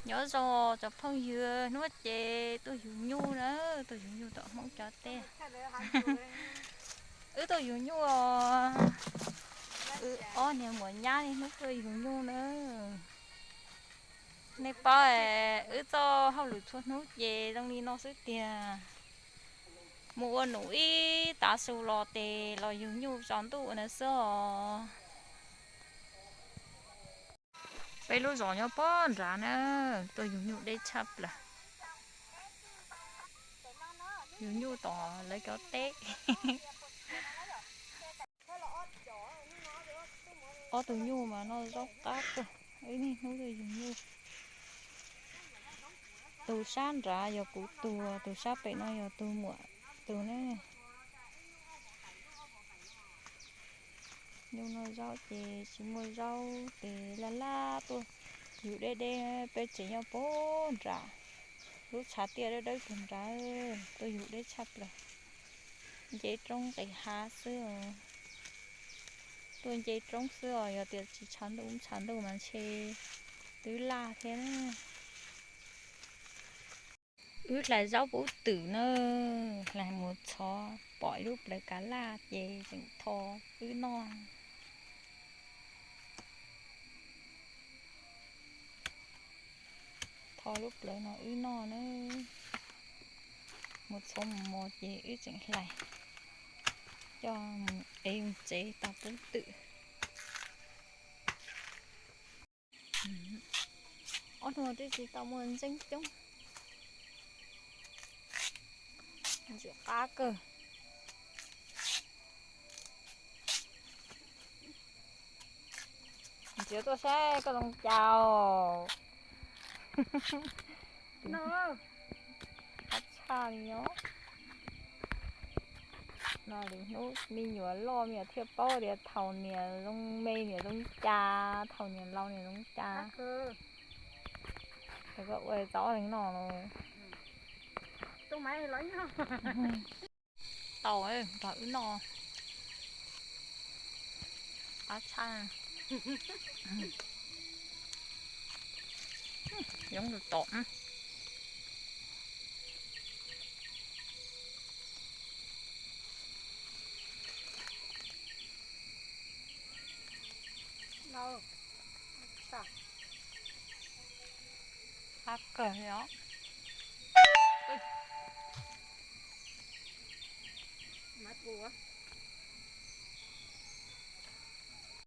Nyob zoo cov phooj ywg, hnub no ces tuaj yug nyuj na, tuaj yug nyuj tom Hmoob cov teb. Wb tuaj yug nyuj os, wb ob niag muam nyab niaj hnub tuaj yug nyuj na. Nej paub, wb txoj hauj lwm txhua hnub ces zoo li no xwb tiag. Mus ua num ib tav su los ces los yug nyuj tsaus ntuj na xwb os. Peb lub zos nyob pog nrad na, tuaj yug nyuj deb tshaj plaws. Yug nyuj tom lawv cov teb. Ob tug nyuj mas noj zaub qab kawg, wb niaj hnub tuaj yug nyuj. Tus sab nrad yog kuv tug, tus sab pem no yog tus muam tug ne. Nyuj noj zaub ces tsis muaj zaub ces laj laj tuaj yug deb deb, peb tsev nyob pog nrad, lub tshav tiaj dawb dawb pog nrad, tuaj yug deb tshaj plaws. Nce roob nqis hav xwb os. Tuaj nce roob xwb os, yog tias tsis tshav ntuj, tshav ntuj mas ntshe twb laj thiab na. Wb hlais zaub pub twm na, hlais mus txhov pom ib lub plawv kav laj ces tseem tho wb noj. Tho lub plawv no wb noj na. Mus txhov mus mos ces wb tseem hlais coj mus ev mus tsev tau pub twm. Ob hnub twb tsis tau muaj ntseeb coob. Ntxim qab kawg. Ntxim tuaj saib koj zoo cas. Qab tshaj li os. No lwm hnub me nyuam loj me nyuam thiaj paub tias thaum niam zoo me niam zoo cas, thaum niam laus niam zoo cas. Thaum koj ua tau ob leeg noj los. Tau nrog wb noj. Qab tshaj. Yoov tus tom. Qab kawg li os.